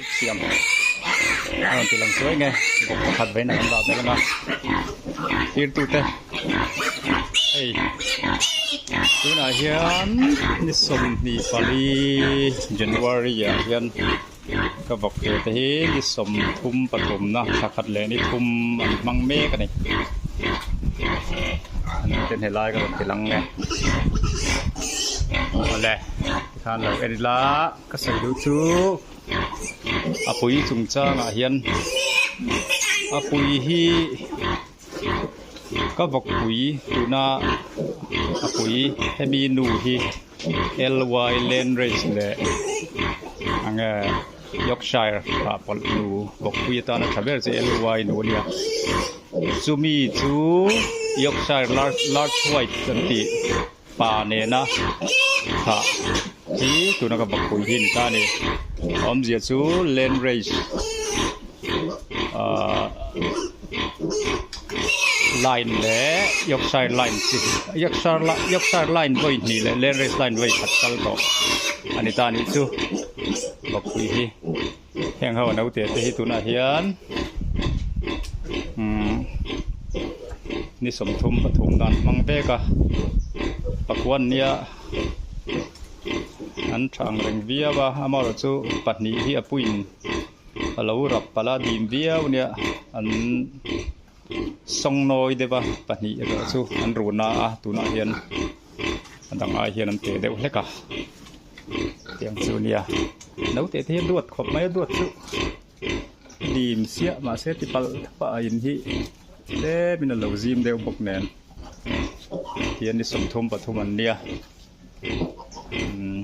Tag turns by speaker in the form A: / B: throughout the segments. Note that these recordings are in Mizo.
A: Siam a rawn ti lang chuai nge bawk pakhat vein a kan dah vel anga tirtute hei tunah hian ni 24 January ah hian ka vawk ve te hi ni 33 na thla khat leh ni thum an hmang mek a ni an ten helai ka rawn ti lang nge awle tikhan lo en ila ka sawi duh chu. A pui chungchangah hian a pui hi ka vawkpui tuna a pui hemi nu hi ly land race leh eng nge Yorkshire ah pawlh nu vawkpui atana tha ber chu ly nu a nia chumi chu Yorkshire large large white an tih. Pa nena thlah hi tuna ka bakpui hi ni ta a ni awmzia chu land race ahh line leh Yorkshire line chi Yorkshire Yorkshire line vawi hnih leh land race line vawi khat kal tawh a ni ta a nih chu bakpui hi heng ho naute te hi tunah hian umm ni 33 dan hmang vek a pakua nia an tha ang reng viau a amaherawh chu pahnih hi a puiin a lo rap palh a dim viau nia an sawngnawi deuh a pahnih erawh chu an run a a tunah hian a dang ai hian an teh deuh hlek a tiang chu nia naute te hi a duat khawp mai a duat chu dim siah mahse ti palh thapa a in hi tlem in a lo zim deuh bawk nen tihian ni 33 an nia umm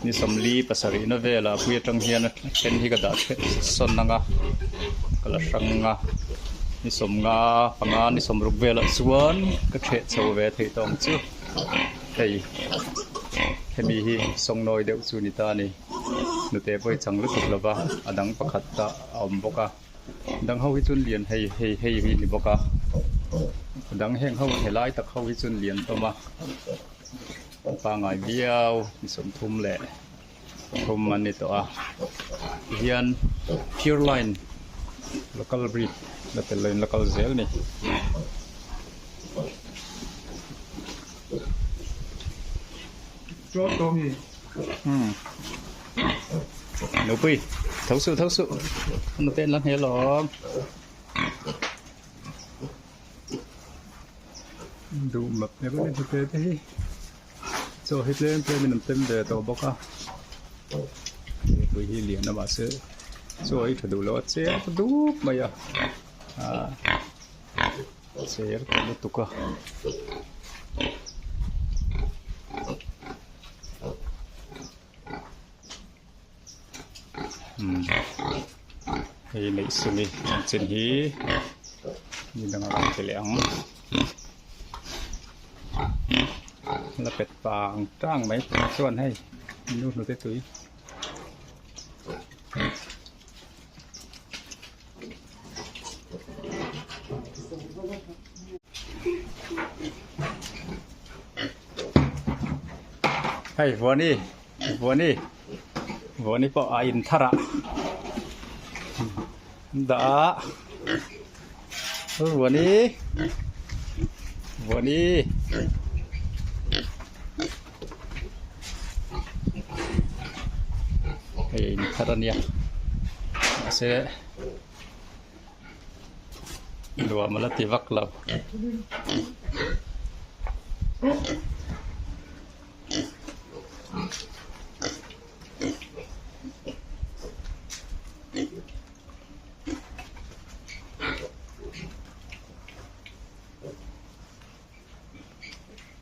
A: ni 47 na velah pui atang hian a then hi ka dah sawn ang a ka la hrang a ni 55 ni 60 velah chuan ka theh chho ve theih tawh ang chu hei hemi hi sawngnawi deuh chu ni ta a ni hnute pawh hi chang lutuk lova a dang pakhat a awm bawk a dang ho hi chuan lian hei hei hei hi ni bawk a a dang heng ho helai tak ho hi chuan lian hlawm a pangai viau ni 33 an ni tawh a tihian pure line local breed la tel loin la kal zel a ni. Nupui tho suh tho suh nute an la hne lawm duh map mek a ni nute te hi chaw hi tlem tlem in an tem ve tawh bawk a nupui hi lian a mahse chaw hi tha duh lo a cher ta dup mai a ah cher ta lutuk a. Hei neih sumi chanchin hi mi dangah kan ti leh ang la pet pang tang mai chuan hei nu hnute tui. Hei Vuani Vuani Vuani pawh a in thar ah an dah a Vuani Vuani hei in thar a nia mahse Nuam a la ti vak lo.